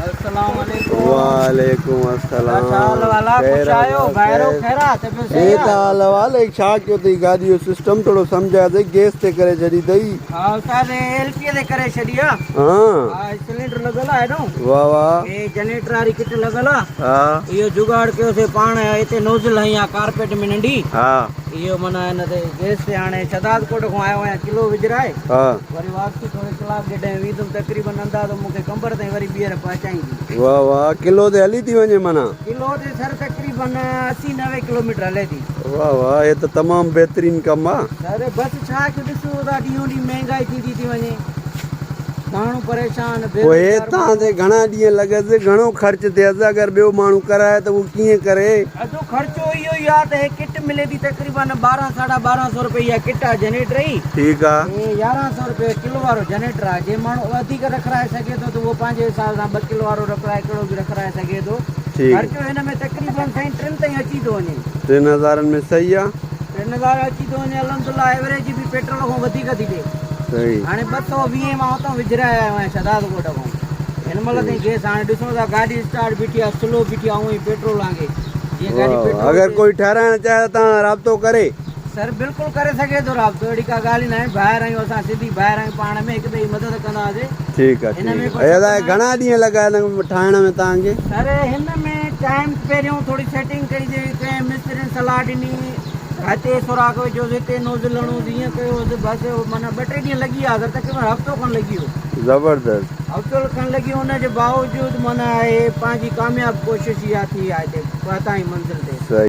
السلام عليڪم. وعليڪم السلام. ڇا حال احوال آ؟ خوش آهيو ڀائرو خير آ؟ طبيعت صحيح آ؟ ته حال احوال اي ڇا ڪيو اٿئي گاڏي جو سسٽم ٿورو سمجهاء اٿئي گيس تي ڪري ڇڏي اٿئي. ها استاد هي ايل پي تي ڪري ڇڏي آ. ها. ها هي سلينڊر لڳل آ هيڏو. واه واه. هي جنريٽر واري ڪٽ لڳل آ. ها. اهو جگاڙ ڪيوسي پاڻ هتي نوزل هنئي آ ڪارپيٽ ۾ ننڍي. ها. اهو معنيٰ هن تي گيس تي هاڻي شهدادڪوٽ کان آيو آهيان ڪلو وجهرائي. ها. وري واپسي ٿوري ڪلاڪ ڏيڍ ۾ ويندم تقريبن اندازو مون کي قمبر تائين وري ٻيهر پهچائيندي. واه واه ڪلو تي هلي ٿي وڃي معنيٰ. ڪلو تي سر تقريبن 80 90 ڪلوميٽر هلي ٿي. واه واه هي ته تمام بهترين ڪم آ. سر بس ڇا ڪيون ڏسو ٿا ڏينهون ڏينهن مهنگائي ٿيندي ٿي وڃي ماڻهو پريشان پوء هي بيروزگار تان ماڻهو. تي گهڻا ڏينهن لڳس گهڻو خرچ ٿيس اگر ٻيو ماڻهو ڪرائي ته اهو ڪيئن ڪري. ادو خرچو اهو ئي آ ته هي ڪٽ ملي ٿي تقريبن 12 ساڍا 12 سو روپيه اها ڪٽ آ جنريٽر جي. ٺيڪ آ. هي 11 سو روپيه ڪلو وارو جنريٽر آ جي ماڻهو وڌيڪ رکرائي سگهي ٿو ته اهو پنهنجي حساب سان 2 ڪلو وارو رکرائي ڪهڙو به رکرائي سگهي ٿو. ٺيڪ. خرچو هن ۾ تقريبن سائين ٽن تائين اچي ٿو وڃي. ٽن هزارن ۾ صحيح آ. 3000 اچي ٿو وڃي الحمدلله ايوريج به پيٽرول کان وڌيڪ ٿي ڏي. صحيح. هاڻي 220 مان اتان وجهرائي آيو آهيان شهداد ڳوٺ کان هن مهل تائين گيس هاڻي ڏسو ٿا گاڏي اسٽارٽ بيٺي آهي سلو بيٺي آهي اونئن ئي پيٽرول وانگي جيئن گاڏي پيٽرول اگر ڪوئي ٺهرائڻ چاهي ته توهان رابطو ڪري. سر بلڪل ڪري سگهي ٿو رابطو اهڙي ڪا ڳالهه ئي ناهي ڀائر آهيون اسان سنڌي ڀائر آهيون پاڻ ۾ هڪ ٻئي جي مدد ڪنداسي. ٺيڪ آهي ٺيڪ آهي ادا گهڻا ڏينهن لڳا هن ٺاهڻ ۾ توهان کي. سر هن ۾ ٽائيم پهريون ٿوري سيٽنگ ڪئي سي ڪنهن مسترين صلاح ڏني هتي سوراخ وجهوس هتي نوزل هڻوس هيئن ڪيوس بس معنيٰ ٻه ٽي ڏينهن لڳي ويا سر تقريبن هفتو کن لڳي ويو. زبردست. هفتو کن لڳي ويو ان جي باوجود معنيٰ هي پنهنجي ڪامياب ڪوشش اها ٿي آهي هتي پهتا آهيون منزل تي. صحيح.